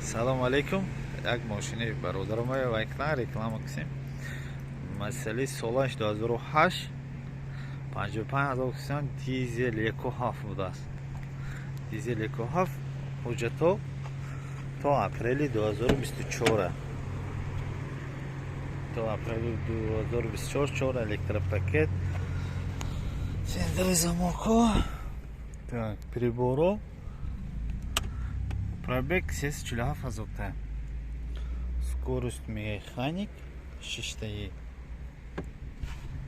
Салом алейкум. Як мошини бародарам вайкна реклама кисем. Масъалаи солаш 2008 55 000 кисан дизел 1.7 будааст. Дизел 1.7 ҳуҷҷатҳо то апрели 2024. То апрели 2024 чор электропакет. Центри замокҳо. Так, приборо. Пробег 347 ҳазор та. Скорость механик шиштаи.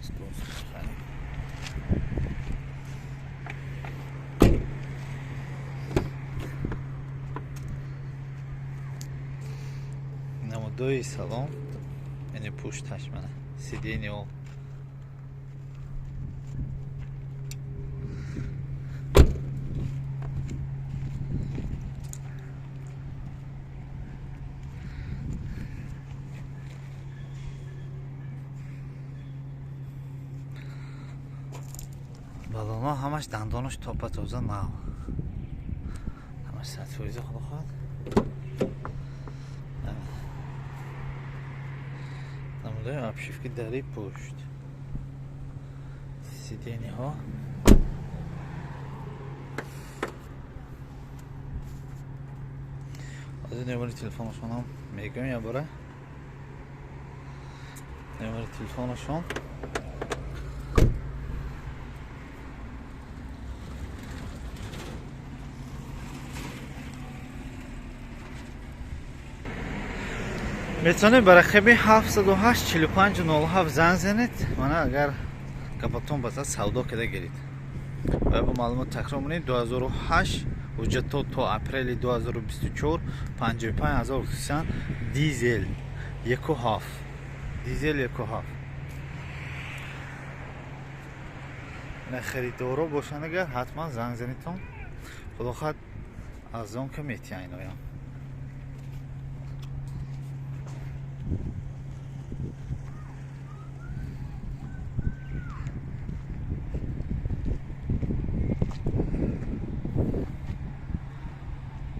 Скорость механик. Намудои салон, яъне пушташ мана сиденье. Балонҳо ҳамаш дандонаш топа тоза нав. Ҳамаш 100% худо хоҳад. Намудаи обшивки дари пушт. Сиденьеҳо. Ҳозир номери телефонашонам мегӯям як бора. Номери телефонашон метавонед ба рақами 708 45 07 занг занед. Мана агар гапатон баса савдо када гиред. Ва бо маълумот такрор монед 2008 ҳуҷҷатҳо то апрели 2024 55 ҳазор кисан дизел 1.7. Дизел 1.7. На харидоро бошанд агар ҳатман занг занедтон. Худо хоҳад арзон ка метиҳанд иноям.